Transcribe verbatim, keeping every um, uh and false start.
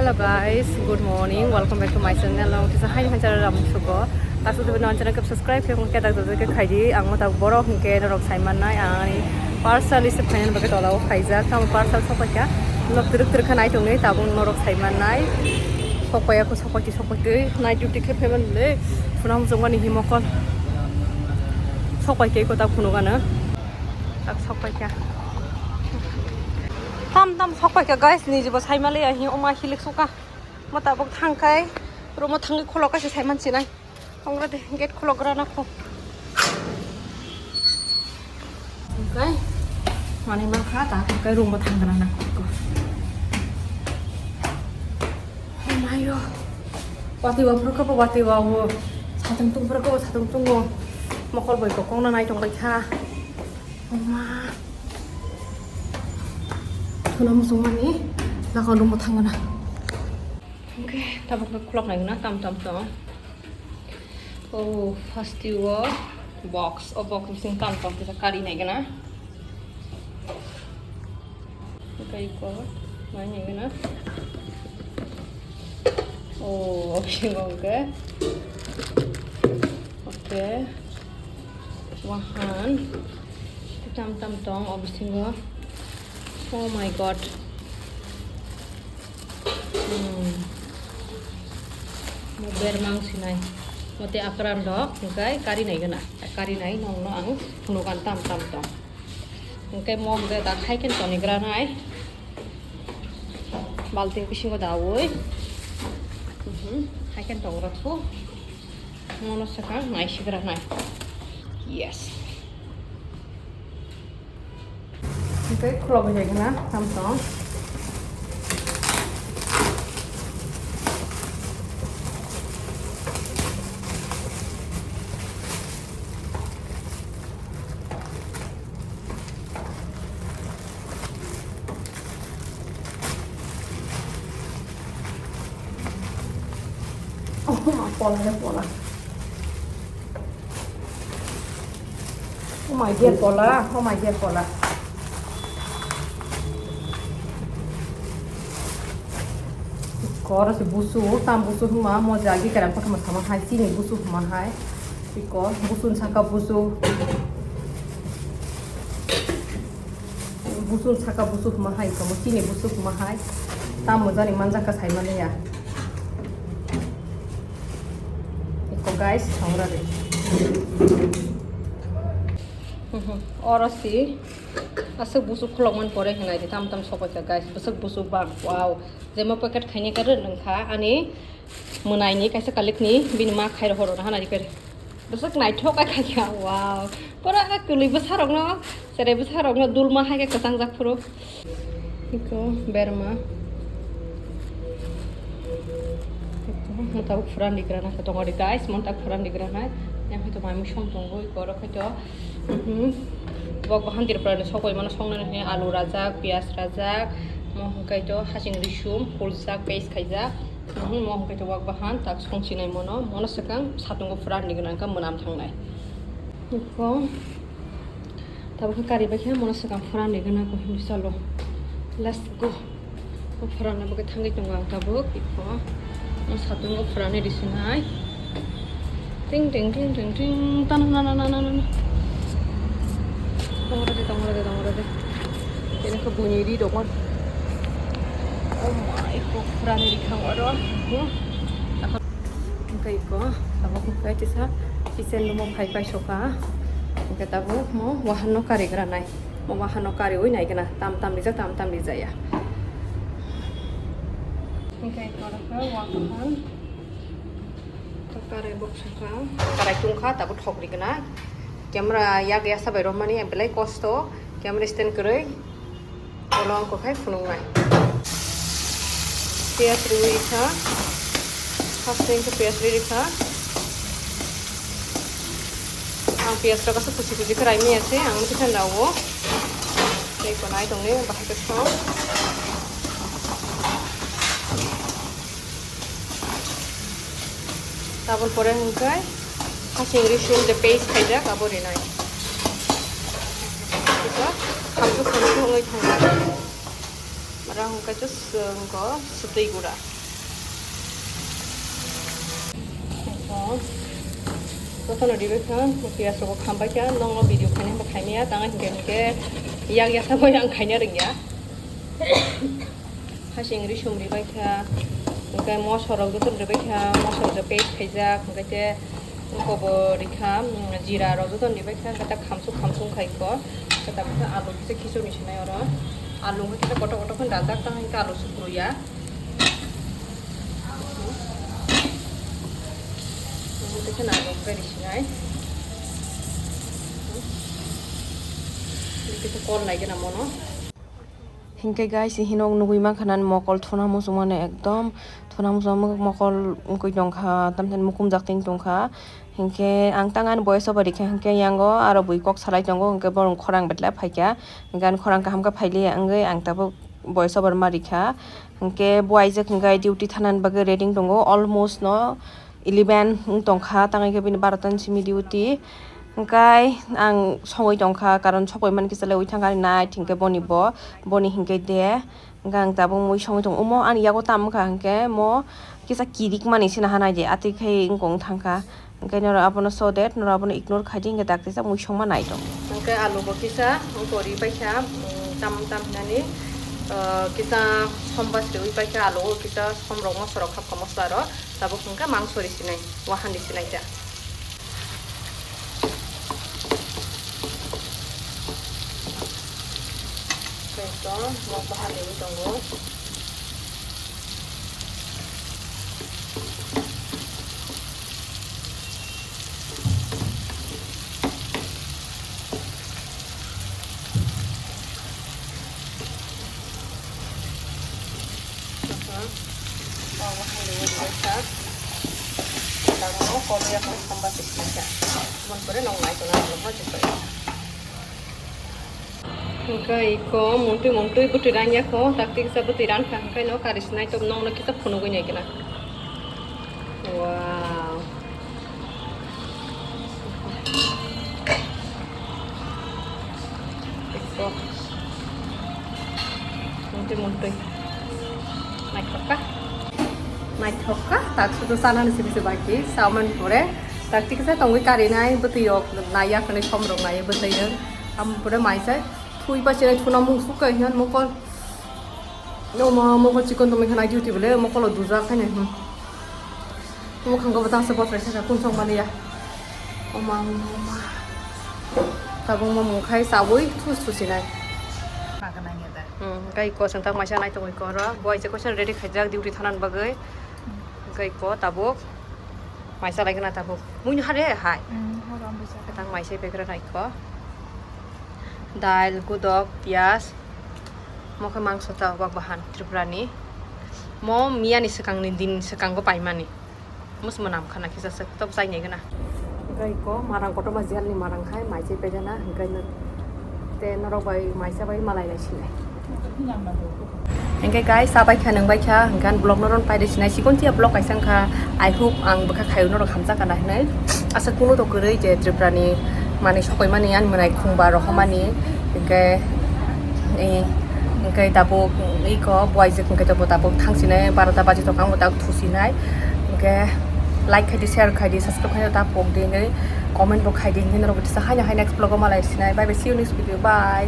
Hello guys, good morning. Welcome back to my channel. Ang kisa hai hai channel ram suko. Tasu tu non channel subscribe ke mungkin tak tu ke khaidi. Ang mata borok hingke norok sai mannai. Ang ani parcel isi final bagi tola o khaijak. Tam parcel sopaikha. Nok truk truk khanai tongni tabung norok sai mannai. Sopaiya ko sopaiti sopaiti. Night duty ke payment le. Phunam jongani himokol. Sopaikha ko tak phunugana. Tak sopaikha. Tam tam sopaikha guys, ni jibo sai male ahi oma hilik suka. Mo tabuk thangkai, room o thangwi khulok kaisa saiman sinai. Tongra de, gate khulok rana kho. Hingkai, mani mankha, ta hingkai room o thang rana kho. Oh my God. Wati wa phurkha bo wati wa wo. Satung tung phurkha bo satung tungo. Mokol bai kokong na nai tong bai kha. Oma. Thuna musung mani. Naka room o thang rana. Okay, tabuk no khulok nai gana tam tam tong. Oh, first o box, o box bising tam tam kisa kari nai gana. Okay, ko mai nai gana. Oh, bising okay. Okay. Wahan. Tam tam tong, o bisingo. Oh my God. Hmm. Mo bermang sinai. Mote akran dok, hingkai kari nai gana. Kari nai nong no ang phunukan tam tam tong. Hingkai mo hingkai ta hai ken toni gra nai. Balting bisingo dawi. Mhm. Hai ken tong gra thu. Mono sakang nai sigra nai. Yes. Hingke khulok bai khe na tam tong. Oh, pola de pola. Oh my dear pola, oh my dear pola. Koro se busu, tam busu huma, mo jagi kerang kothoma sama hai, chini busu huma hai. Iko, busu saka busu. Busu saka busu huma hai, iko, mo chini busu huma hai. Tam mo jani manjaka sai mani ya. Iko guys, sangra de. Oro si, aswk busu khulokmani pore hinai di, tam tam sopaikha guys, bwswk busu bang, wow. Jemo packet khaini khe rwng kha ani mwnaini kaisa kalikni bini ma khairok horo na hanari khe. Bwswk naithok kha kha, wow. Pura kwlwi bwsarokno, cherai bwsarokno dulma hai khe kwchangjak phuru. Iko berma. Iko mwtak phuran digra na tongo di guys, mwtak phuran digra na. Yang hwnkhe to mai mui song tongo, iko oro khaito. Mhm. Bok bahan tirpura ni sokoi mano songnani hwnwi alu rajak, piyaj rajak, mo hwnkhe to hasing risum, huljak, paste khaijak. Mhm, mo hwnkhe to wak bahan, tak song chinai mono, mono swkang satungo phuran ni gwnang khe mwnam thangnai. Iko, tabuk khe kari bai khe mono swkang phuran ni gwnang khe hinwi chalo. Let's go. O phuran ni bagwi thangwi tongo ang tabuk, iko. O satungo phuran ni risinai. Ting, ting, ting, ting, ting. Tana, na, na. Tongora de, tongora de, tongora de. Ini ke bunyi di dokon. Oh my, kok phuran ni rikhang oro. Hmm. Hingke iko, tabuk hingke kisa kitchen room o phai pai soka. Hingke tabuk mo wahan no kari gra nai. Mo wahan no kari oi nai gana. Tam tam rijak, tam tam rijak ya. Hingke iko oro ke wahan. Karai bok saka. Karai tungkha, tabuk thok rikna. Camera yak ya sabai romani belai kosto. Camera stand kwrwi. Ulo ang kokhai phunuknai. Piyaj riwi rikha. First thing to piyaj riwi rikha. Ang piyaj rok asa kuchi kuchi khe raimi ase. Ang mukhe than rao. Tei konai tongni bahai khe song. Tabul pore hingkai hasing risum de paste khaijak abo rinai. Kisa khamsu khamsu wngwi thangkha. Mara hingkai to swngko swtwi gura. Jotono ribai kha, piyaj rok khambai kha, nokno video khainai bo khaimaya, tang hinkhe hinkhe yak yasa bo yang khaina rwngya. Hasing risum ribai kha, hinkhe moso rok jotono ribai kha, moso rok paste khaijak, hinkhe te kobo rikha, mm, jira rok jotono ribai kha, hinkhe ta khamsuk khamsuk khai kho, hinkhe ta alu kisa khichoni sinai oro, alu hinkhe kotor kotor khe dajak, tang hinkhe alu sukruya. Hinkhe guys, hinok nugui mankha nan mokol thuna muchung mani ekdom thuna muchung mokol wngwi tongkha, tamtani mukumjak ting tongkha. Hinkhe ang tang ani voice over rikha, hinkhe yango aro bui kok salai tongo, hinkhe borok khorang betla phaikha, hinkhe ani khorang kaham khe phailiya wngwi ang tabuk voice over ma rikha. Hinkhe bo aijak hinkhe duty thanani bagwi ready tongo, almost no eleven wng tongkha, tang hinkhe bini barota ni simi duty. Hinkhe ang songwi tongkha, karon sokoi mani kisa le ui thangkha ani night hinkhe boni bo, boni hinkhe de. Hinkhe ang tabuk mui songwi tongo. Omo ani yago tamo kha hinkhe mo kisa kirik mani sina hanai de, atwi khai wngkong thangkha. Hinkhe norok abono so that norok abono ignore khai di, hinkhe dakti sa mui songma nai tong. Hinkhe alu bo kisa wngkori paikha, mm, tam tam hinani, ah, kisa somba sriwi paikha alu o kisa somrok mosorok hapkha mosla rok. Tabuk hinkhe mangso ri sinai, wahan ri sinai ja. Tei to, nok bahan ri tongo. Hinkhe iko muntui muntui bwtwi rangya kho, takti kisa bwtwi rankha, hinkhe no kari sinai to nokno kisa phunugwi nai gana. Wow. Eko. Muntui muntui. Naithok kha. Naithok kha. Tak sudu sana ni sini sebaki. Saman pore. Tak tik sa tongwi kari nai bwtwi yok. Naya kani somrok nai bwtwi yok. Am pore mai sai. Thui pa sini thuna mung suka hian mokol. No ma mokol chikon tongwi kha nai duty bole mokol o duja khai nai. Hmm. Mukhang bo tangsa botrai saka kun song maliya. Omang ma. Tabung ma mung khai sawi thus thusinai. Pakanai ya da. Hmm, kai ko sang tak maisa nai tongwi ko ro. Boi se ko sang ready khaijak duty thanan bagwi. Kai ko tabuk. Maisa lai gana tabuk. Mui no hare hai. Hmm, horo ambo sa. Tang maisa pegra nai ko. Dail, gudok, piyaj. Mo khe mangso ta wak bahan Tripura ni. Mo miya ni swkang ni din swkango paimani. Mo se mo nam khana kisa swk tok chai nai gana. Hinkhe iko marang kotorma jiyal ni marang hai mai se pejana hinkhe no te norok bai maisa bai malai lai sinai. Hinkhe guys, sa bai kha nang bai kha hinkhe vlog no ron pai de sinai sikon tia vlog kaisa wngkha. I hope ang bwkha khayo norok hamjak kana hinwi. Asa kunu to kwrwi je Tripura ni manwi sokoi mani ani mwnai khungba rohormani. Hinkhe, eh, hinkhe tabuk iko buaijak hinkhe tabuk tabuk thangsinai barota baji tongkha, ang bo tabuk thusinai. Hinkhe like khai di, share khai di, subscribe khai di, ta pok di hinwi comment bo khai di, hinwi norok bo tisa haino hai next vlog o malai sinai. Bye bye, see you next video, bye.